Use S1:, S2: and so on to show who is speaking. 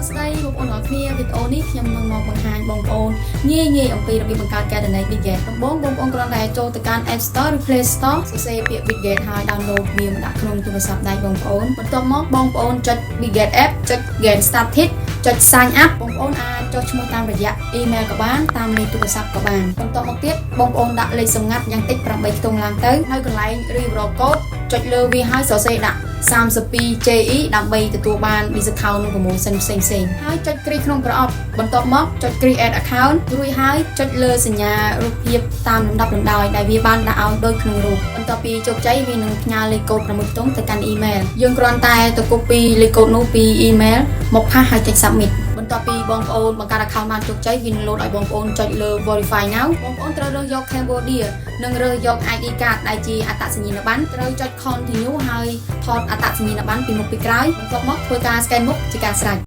S1: ស្តីបងប្អូនទាំងអស់គ្នា។វីដេអូនេះខ្ញុំនឹងមកបង្ហាញបងប្អូនងាយងាយអំពីរបៀបបង្កើតគណនី Bitget។ ដំបូងបងប្អូនគ្រាន់តែចូលទៅកាន់ App Store ឬ Play Store សរសេរពាក្យ Bitget ហើយ download វាមកដាក់ក្នុងទូរស័ព្ទដៃបងប្អូនបន្ទាប់មកបងប្អូនចុច Bitget App ចុច Get Started ចុច Sign Up។ បងប្អូនអាចចុះឈ្មោះតាមរយៈ email ក៏បានតាមលេខទូរស័ព្ទក៏បានបន្ទាប់មកទៀតបងប្អូនដាក់លេខសម្ងាត់យ៉ាងតិច8ខ្ទង់ឡើងទៅនៅកន្លែង referral code ចុចលើវាហើយសរសេរដាក់ 32JE ដើម្បីទទួលបាន discount និង promotion ផ្សេងៗហើយចុចគ្រីក្នុងប្រអប់បន្ទាប់មកចុច create account រួចហើយចុចលើសញ្ញារូបភាពតាមលំដាប់លំដោយដែលវាបានដាក់ឲ្យដូចក្នុងរូបបន្ទាប់ពីជោគជ័យវានឹងផ្ញើលេខកូដ6ខ្ទង់ទៅកាន់ email។ យើងគ្រាន់តែទៅ copy លេខកូដនោះពី email មក paste ហើយចុច submit។ បន្ទាប់ពីបងប្អូនបង្កើត account បានជោគជ័យវានឹង load ឲ្យបងប្អូនចុចលើ verify now។ បងប្អូនត្រូវរើសយក Cambodia និងរើសយក ID card ដែលជាអត្តសញ្ញាណប័ណ្ណត្រូវចុច continue ហើយថតអត្តសញ្ញាណប័ណ្ណពីមុខពីក្រោយបន្ទាប់មកធ្វើការ scan មុខជាការស្រេច។